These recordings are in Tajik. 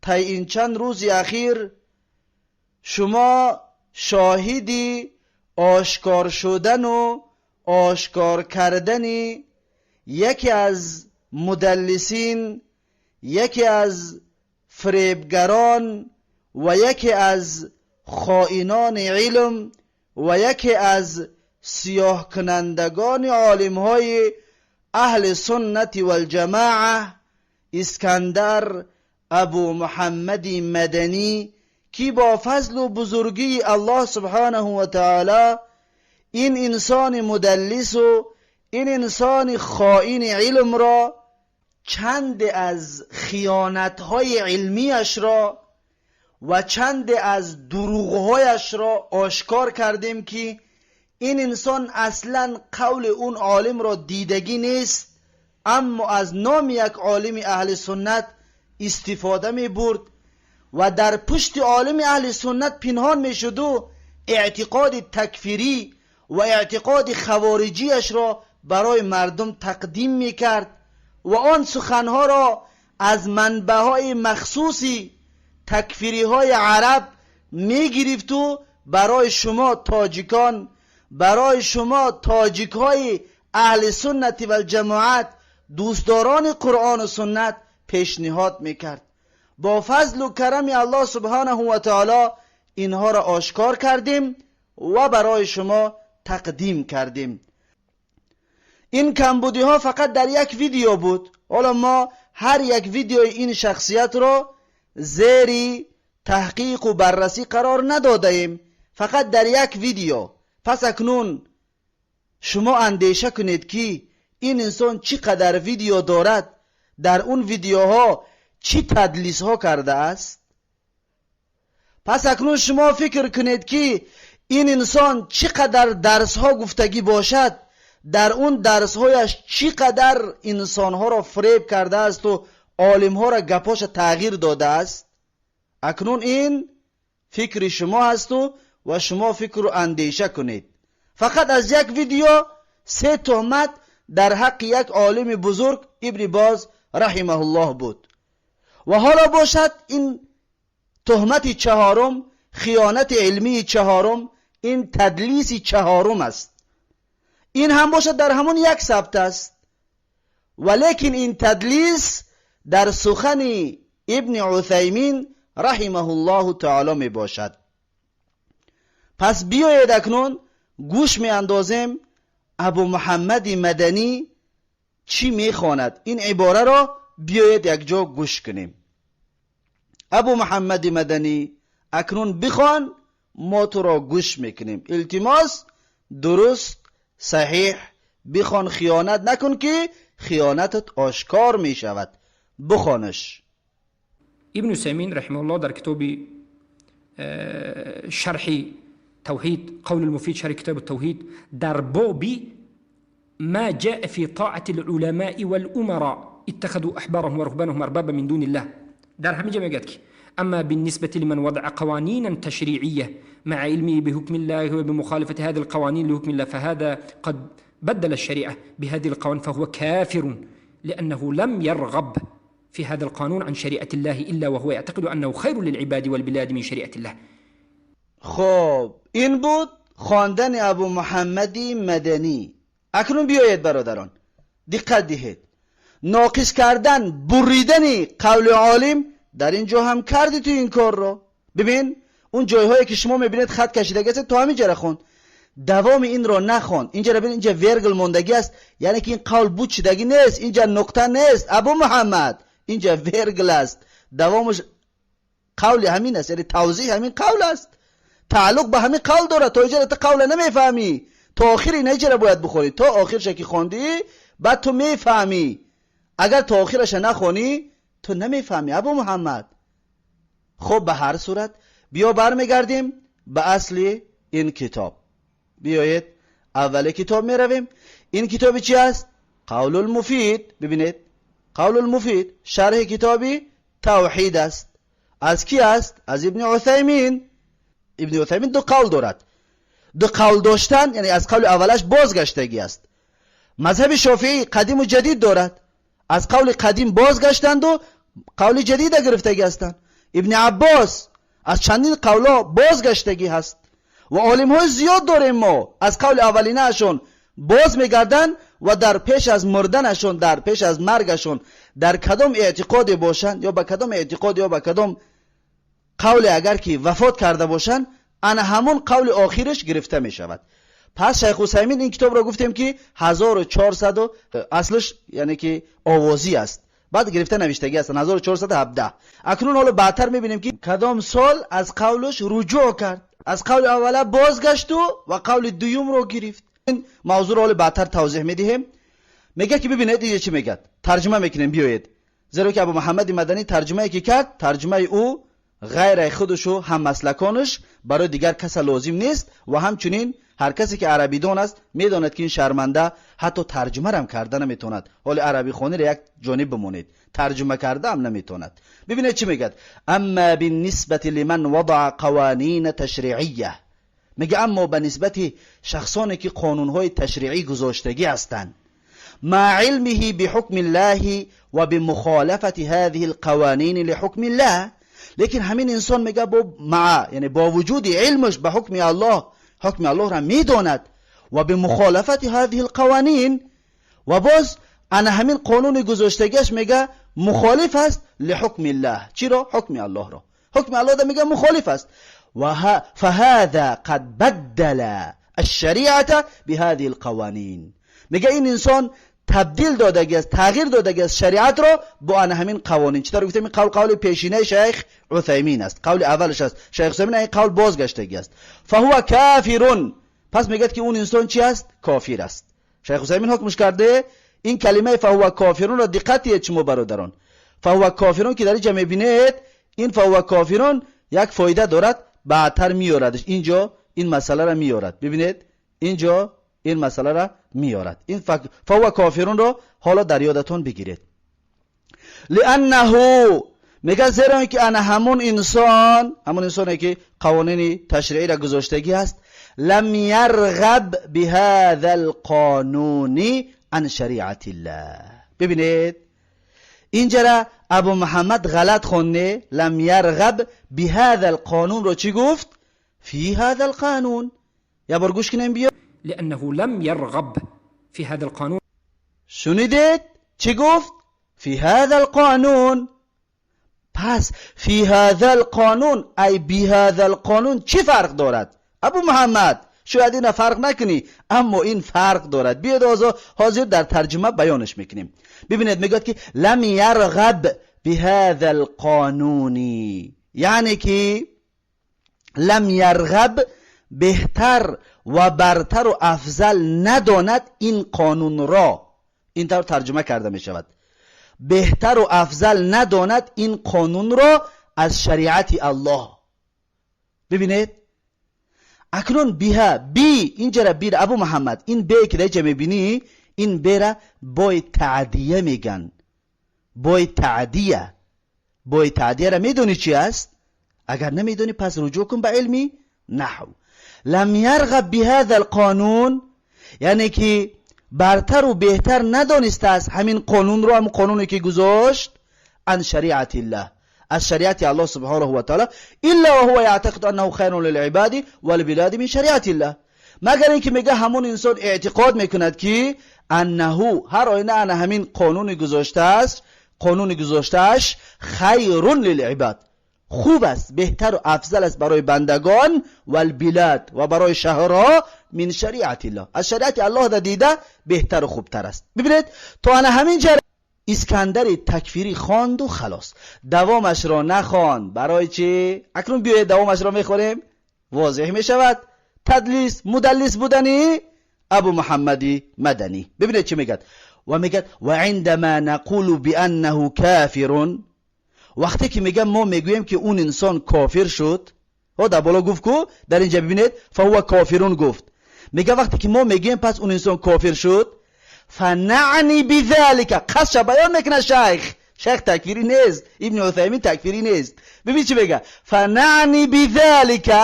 тай ин чанд рӯзи ахир шумо шоҳиди ошкор шудану ошкор кардани яке аз мудаллисин, яке аз фиребгарон ва яке аз хоинони илм ва яке аз сиёҳкунандагони олимҳои аҳли суннати валҷамоа Искандар Абу Муҳаммади Маданӣ, ки бо фазлу бузургии Аллоҳ субҳонаҳу ва таоло ин инсони мудаллису ин инсони хоини илмро чанде аз хиёнатҳои илмияшро ва чанде аз дурӯғҳояшро ошкор кардем, ки ин инсон аслан қавли он олимро дидагӣ нест, аммо аз номи як олими аҳли суннат истифода мебурд ва дар пушти олими аҳли суннат пинҳон мешуду эътиқоди такфирӣ ва эътиқоди хавориҷияшро барои мардум тақдим мекард ва он суханҳоро аз манбаъҳои махсуси такфириҳои араб мегирифту барои шумо тоҷикон, барои шумо тоҷикҳои аҳли суннати валҷамоат, дӯстдорони қуръону суннат пешниҳод мекард. Бо фазлу карами Аллоҳ субҳонаҳу ва таоло инҳоро ошкор кардем ва барои шумо тақдим кардем. Ин камбудиҳо фақат дар як видео буд. Ҳоло мо ҳар як видеои ин шахсиятро зери таҳқиқу баррасӣ қарор надодаем, фақат дар як видео. Пас акнун шумо андеша кунед, ки ин инсон чӣ қадар видео дорад, дар он видеоҳо чӣ тадлисҳо кардааст. Пас акнун шумо фикр кунед, ки ин инсон чӣ қадар дарсҳо гуфтагӣ бошад, дар он дарсҳояш чӣ қадар инсонҳоро фиреб кардаасту олимҳоро гапоша тағйир додааст. Акнун ин фикри шумо ҳасту ва шумо фикру андеша кунед. Фақат аз як видео се туҳмат дар ҳаққи як олими бузург Ибни Боз раҳимаҳуллоҳ буд. Ва ҳоло бошад ин туҳмати чаҳорум, хиёнати илмии чаҳорум, ин тадлиси чаҳорум аст. Ин ҳам бошад дар ҳамон як сабт аст, валекин ин тадлис дар сухани Ибни Усаймин раҳимаҳуллоҳу таоло мебошад. Пас биёед, акнун гӯш меандозем, Абу Муҳаммади Маданӣ чӣ мехонад. Ин ибораро биёед, якҷо гӯш кунем. Абу Муҳаммади Маданӣ, акнун бихон, мо туро гӯш мекунем. Илтимос, дуруст, саҳиҳ бихон, хиёнат накун, ки хиёнатат ошкор мешавад. Бихонаш. Ибн Усаймин раҳимаҳуллоҳ дар китоби шарҳи тавҳид, Қавл муфид, шарҳи китоби тавҳид, дар боби ما جاء في طاعة العلماء والأمراء اتخذوا أحبارهم ورهبانهم أربابا من دون الله، در همینجا میگه که أما بالنسبة لمن وضع قوانينا تشريعية مع علمه بحكم الله وبمخالفة هذه القوانين لحكم الله، فهذا قد بدل الشريعة بهذه القوانين، فهو كافر، لأنه لم يرغب في هذا القانون عن شريعة الله إلا وهو يعتقد أنه خير للعباد والبلاد من شريعة الله. خب، این بود خواندن ابو محمدی مدنی. اکنون بیایید برادران، دقت دهید. ناقص کردن، بریدن قول عالم در اینجا هم کردی تو این کار رو. ببین، اون جایهایی که شما میبینید خط کشیده است، تا همین جا خوند، دوام این را نخوند. اینجا ببین، اینجا ویرگل موندگی است، یعنی که این قول بود شدگی نیست. اینجا نقطه نیست ابو محمد، اینجا ویرگل است. دوامش قول همین است، یعنی توضیح همین قول است، تعلق به همین قول داره. تا اینجا تو قول نمیفهمی. تا آخر اینجا باید بخونی. تا آخرش که خوندی، بعد تو میفهمی. اگر تا آخرش نخونی، تو نمیفهمی ابو محمد. خب، به هر صورت بیا برمیگردیم به اصل این کتاب. بیایید، اول کتاب میرویم. این کتاب چی است؟ قول المفید. ببینید، قول المفید شرح کتابی توحید است. از کی است؟ از ابن عثیمین. ابن عثیمین دو قول دارد. دو قول داشتن یعنی از قول اولش بازگشتگی است. مذهب شافعی قدیم و جدید دارد. از قول قدیم بازگشتند و قول جدید گرفتگی هستند. Ибн Аббос аз чандин қавлҳо бозгаштагӣ ҳаст ва олимҳои зиёд дорем мо аз қавли аввалинаашон боз мегарданд ва дар пеш аз мурданашон, дар пеш аз маргашон дар кадом эътиқоде бошанд ё ба кадом эътиқод ё ба кадом қавле агар ки вафот карда бошанд, ана ҳамон қавли охираш гирифта мешавад. Пас шайх Усаймин ин китобро гуфтем ки 1400 аслаш яъне ки овозӣ аст, баъд гирифта навиштагӣ ҳастанд 1417. Акнун ҳоло баъдтар мебинем ки кадом сол аз қавлаш руҷӯъ кард, аз қавли аввала бозгашту ва қавли дуюмро гирифт. Ин мавзӯъро ҳоло баъдтар тавзеҳ медиҳем. Мегӯяд ки бибинед инҷа чӣ мегӯяд, тарҷума мекунем, биёед. Зеро ки Абу Муҳаммади Маданӣ тарҷумае ки кард, тарҷумаи ӯ ғайраи худушу ҳаммаслаконаш барои дигар каса лозим нест ва ҳамчунин ҳар касе ки арабидон аст медонад ки ин шарманда ҳатто тарҷумарам карда наметавонад. Ҳоли арабихониро як ҷониб бимонед, тарҷума кардаам наметавонад. Бибинед чӣ мегӯяд: амма биннисбати лиман вадаъа қаванина ташриъия, мега аммо ба нисбати шахсоне ки қонунҳои ташриъӣ гузоштагӣ ҳастанд, مع علمه بحكم الله وبمخالفة هذه القوانين لحكم الله. لیکن همین انسان میگه با مع یعنی با وجود علمش به حکم الله، حکم الله را میداند و به مخالفت هذه القوانین و باز انا همین قانون گذاشتگیش میگه مخالف است لحکم الله. چی را؟ حکم الله را. حکم الله را میگه مخالف است. و فهذا قد بدل الشریعة بهذه القوانین. میگه این انسان تبدیل دادگی است، تغییر دادگی است شریعت را با ان همین قوانین. چطور گفتیم این قول قول پیشینه شیخ عثیمین است، قول اولش است. شیخ عثیمین این قول بازگشتگی است. فهو کافر. پس میگه که اون انسان چی است؟ کافر است. شیخ عثیمین حکمش کرده. این کلمه فهو کافرون را دقت کنید شما برادران. فهو کافرون که در اینجا میبینید، این فهو کافرون یک فایده دارد، بعدتر میاردش. اینجا این مسئله را میارد. ببینید اینجا این مسئله را میارد. این فهو کافرون را حالا در یادتون بگیرید. لانه میگه زیرا که انا همون انسان، همون انسانی که قوانین تشریعی را گذاشتگی است، لم یرغب بهذا القانون عن شریعت الله. ببینید اینجا را ابو محمد غلط خونده. لم یرغب بهذا القانون رو چی گفت؟ فی هذا القانون. یا بار گوش کنیم بیا. لأنه لم يرغب في هذا القانون. شنیدید چی گفت؟ فی هذا القانون. پس فی هذا القانون ای بهذا القانون چی فرق دارد؟ ابو محمد شاید این فرق نکنی، اما این فرق دارد. بیاید حاضر در ترجمه بیانش میکنیم. ببینید میگه که لم یرغب بهذا القانون، یعنی که لم یرغب بهتر و برتر و افضل نداند این قانون را. این طور ترجمه کرده می شود. بهتر و افضل نداند این قانون را از شریعت الله. ببینید اکنون بیها بی اینجا را بی ابو محمد، این بی که اینجا میبینی، این بی را بای تعدیه میگن. بای تعدیه، بای تعدیه را میدونی چی است؟ اگر نمیدونی پس رجوع کن به علمی نحو. لم یرغب بهذا القانون یعنی که برتر و بهتر ندانسته است همین قانون رو، همین قانونی که گذاشت، عن شریعت الله، از شریعت الله سبحانه و تعالی، الا وهو يعتقد انه خیر للعباد والبلاد من شریعت الله. مگر اینکه میگه همون انسان اعتقاد میکند که انه هر آینه ان همین قانون گذاشته است، قانون گذاشتهش خیر للعباد، خوب است، بهتر و افضل است برای بندگان، والبلاد و برای شهرها، من شریعت الله، از شریعت الله دا دیده بهتر و خوبتر است. ببینید تا انا همین جر اسکندر تکفیری خواند و خلاص، دوامش را نخواند. برای چی؟ اکنون بیاید دوامش را میخوریم، واضح میشود تدلیس مدلس بودنی ابو محمدی مدنی. ببینید چی میگد و میگد و عندما نقول بانه کافر، وقتی که میگم ما میگوییم که اون انسان کافر شد، ها در بالا گفت کو، در اینجا ببینید فهو کافرون گفت. میگه وقتی که ما میگیم پس اون انسان کافر شد، فنعنی بذلك، قصد بیان میکنه شیخ، شیخ تکفیری نیست، ابن عثیمین تکفیری نیست. ببین چی میگه، فنعنی بذلك،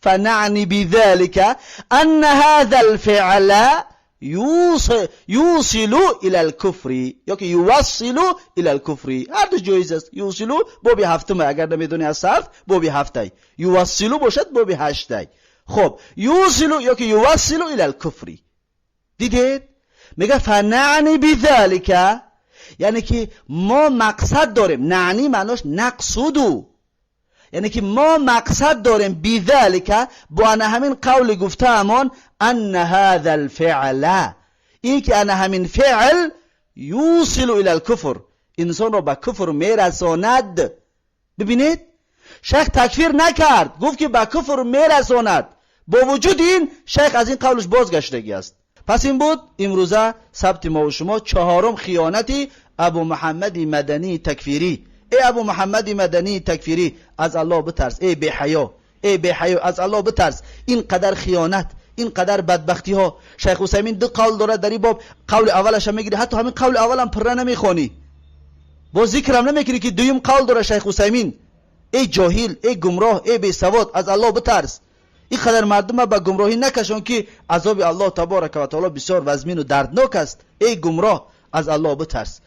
فنعني بذلك أن هذا الفعل يوصل إلى الكفر یا که يوصل إلى الكفر، هر دو جایز است. يوصل بابی هفتمه، اگر نمیدونی از صرف بابی هفته، يوصل باشد بابی هشته. خب، يوصل یا که يوصل إلى الكفر. دیدید؟ میگه فنعني بذلك، یعنی که ما مقصد داریم. نعني معناش نقصد، یعنی که ما مقصد داریم، بذلك با همین قول گفته امان، ان هذا الفعل، این که ان همین فعل، يوصل إلى الكفر، انسان را به کفر میرساند. ببینید، شیخ تکفیر نکرد، گفت که به کفر میرساند. با وجود این شیخ از این قولش بازگشتگی است. پس این بود امروزه ثبت ما و شما، چهارم خیانتی ابو محمد مدنی تکفیری. ای ابو محمد مدنی تکفیری، از الله بترس. ای بی حیا، ای بی حیا، از الله بترس. این قدر خیانت، این قدر بدبختی ها. شیخ عثیمین دو قول داره در این باب. قول اولش هم میگیری، حتی همین قول اولم پره نمیخوانی، با ذکرم نمیکنی که دویم قول داره شیخ عثیمین. ای جاهل، ای گمراه، ای بی سواد، از الله بترس. این قدر مردم به گمراهی نکشون که عذاب الله تبارک و تعالی بسیار وزمین و دردناک است. ای گمراه، از الله بترس.